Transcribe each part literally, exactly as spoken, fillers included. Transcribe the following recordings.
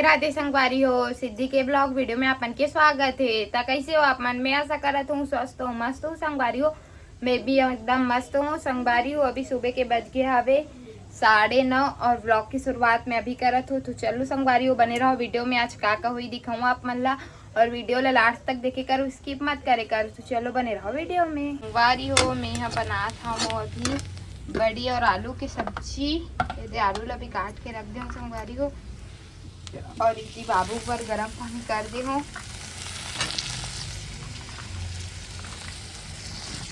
राधे संगवारी हो, सिद्धि के ब्लॉग वीडियो में आपन के स्वागत हे। त कैसे हो आप मन? मैं आशा करत हूँ स्वस्थ हो, मस्त हो संगवारी हो। मैं भी एकदम मस्त हूँ संगवारी हो। अभी सुबह के बज गए हवे साढ़े नौ और ब्लॉग की शुरुआत मैं अभी करत हूँ। तो चलो संगवारी हो, बने रहो वीडियो में, आज का का हुई दिखाऊँ आप मन ला। और वीडियो ला लास्ट तक देखे करो, स्किप मत करे करो। तो चलो बने रहो वीडियो में। संगवारी हो, मैं यहाँ बनात हूँ अभी बड़ी और आलू की सब्जी। ये दे आलू ला भी काट के रख दे संगवारी हो। और इसी बाबू बर गरम पानी कर दे हूँ।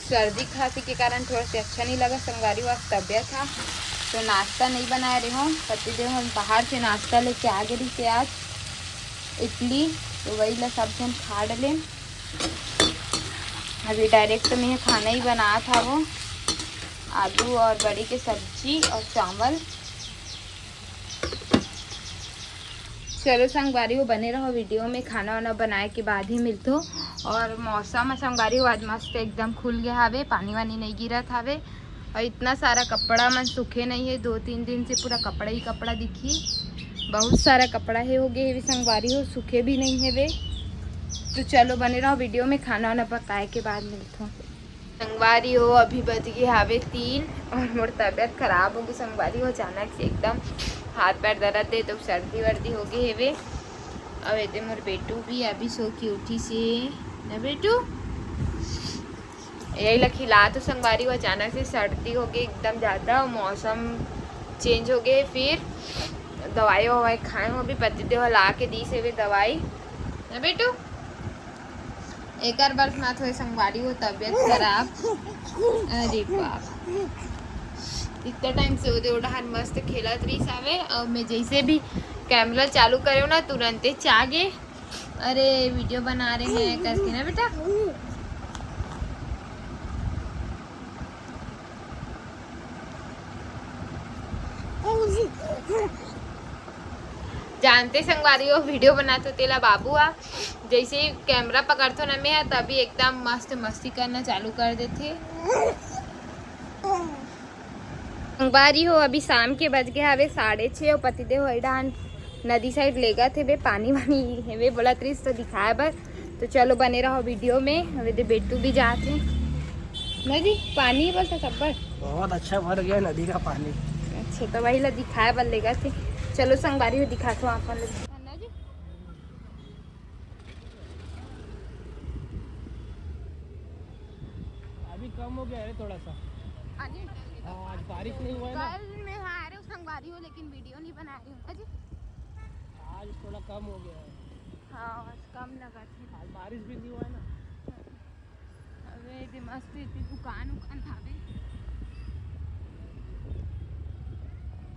सर्दी खांसी के कारण थोड़ा सा अच्छा नहीं लगा संगवारी हो, आज तबियत था तो नाश्ता नहीं बनाए रहे हूँ। पति देव हम बाहर से नाश्ता लेके आ गए थे आज, इडली, तो वही ला सब जन खा डले। अभी डायरेक्ट मैं खाना ही बना था वो, आलू और बड़ी के सब्जी और चावल। चलो संगवारी हो, बने रहो वीडियो में, खाना वाना बनाए के बाद ही मिलथो। और मौसम ह संगवारी हो आज मस्त एकदम खुल गया हवे, पानी वानी नहीं गिरत हवे। और इतना सारा कपड़ा मन सूखे नहीं है, दो तीन दिन से पूरा कपड़ा ही कपड़ा दिखी। बहुत सारा कपड़ा हे हो गए हेवे संगवारी हो, सूखे भी नहीं हेवे। तो चलो बने रहो वीडियो में, खाना वाना पकाए के बाद मिलथो। संगवारी हो, अभी बज गए हवे तीन और मोर तबियत खराब हो गई संगवारी हो, अचानक से एकदम हाथ पैर दर्द दे, तो सर्दी वर्दी हो गए हेवे। अब एते मोर बेटू भी अभी सो के उठी से ना बेटू, यही ला खिला तो संगवारी हो, अचानक से सर्दी हो गई एकदम ज़्यादा, मौसम चेंज हो गए, फिर दवाई ववाई खाए हो, अभी पति देव ला के दी से वे दवाई ना बेटू। एकर बर मत होए संगवारी हो तबियत खराब। अरे बाप, इतना टाइम से ओदे ओढ़ान मस्त खेलत रही सावे। और मैं जैसे भी कैमरा चालू करे ना, तुरंते चागे, अरे वीडियो बना रहे हैं करके ना बेटा। जानते संगवारी हो, वीडियो बनाते तेला बाबू आ, जैसे ही कैमरा पकड़थो ना मैं, तभी एकदम मस्त मस्ती करना चालू कर देथे। संगवारी हो, अभी शाम के बज गए हवे साढ़े छः, और पतिदेव हई डाहन नदी साइड लेगत हेबे, पानी वानी हेबे बोलत रहिस तो दिखाए बर। तो चलो बने रहो वीडियो में। हवे दे बेटू भी जात हे नदी, पानी बोलता सब्बर। बहुत अच्छा भर गया नदी का पानी। अच्छा, तो वही ला दिखाए बर लेगत हे। चलो संगवारी हो, दिखाथो आप मन ला। अभी कम हो गया है थोड़ा सा। हाँ जी। हाँ, आज बारिश नहीं हुआ है ना। कल मैं आ रहे हूँ संगवारी हो, लेकिन वीडियो नहीं बना रही हूँ। हाँ जी। आज थोड़ा कम हो गया है। हाँ, आज कम लगा थे। आज बारिश भी नहीं हुआ है ना। अबे, ये मस्त इतनी दुकान उकान था बे।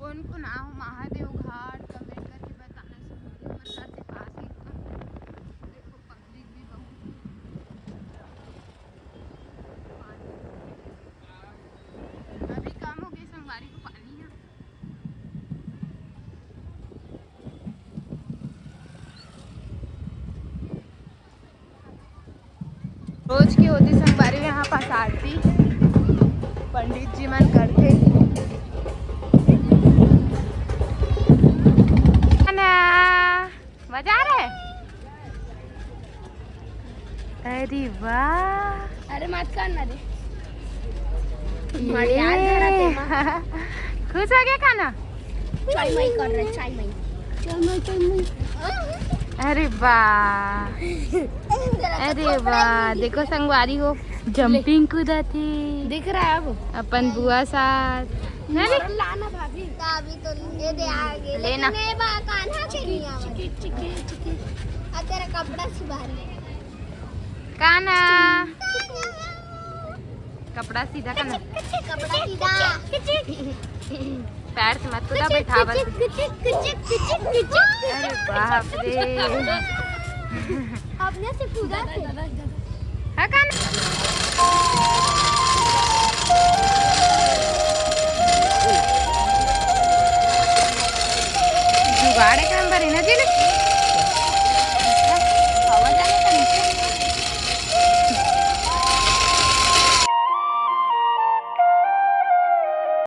कौन कौन आओ महादेव घाट, कमेंट करके बताना। संगवारी हो, बरसात से पास एकदम। देखो, पब्लिक भी बहुत। अभी कम हो गई संगवारी हो पानी है। रोज के होती संगवारी हो यहाँ पास आरती पंडित जी मन करथे। ना, मजा आ रहा है। अरे वाह, अरे मत करना रे। ये। खुश हो गया खाना? चाय माई कर रहे, चाय माई। चाय माई, चाय माई। अरे वाह, अरे वाह, देखो संगवारी हो, जंपिंग कूदा थे। दिख रहा है वो। अपन बुआ साथ। ना रे? लाना भाभी। अभी तो ये दे आगे। लेना। लेकिन ये बा-, कान्हा के नहीं आवा। चिकी, चिकी, चिकी। आ तेरा कपड़ा सिबा रही। कान्हा। कपड़ा सीधा करना। कपड़ा सीधा। पैर से मत कूदा, बैठा बस। अरे बाप रे। अपने से कूदा थे। हाँ, कान्हा।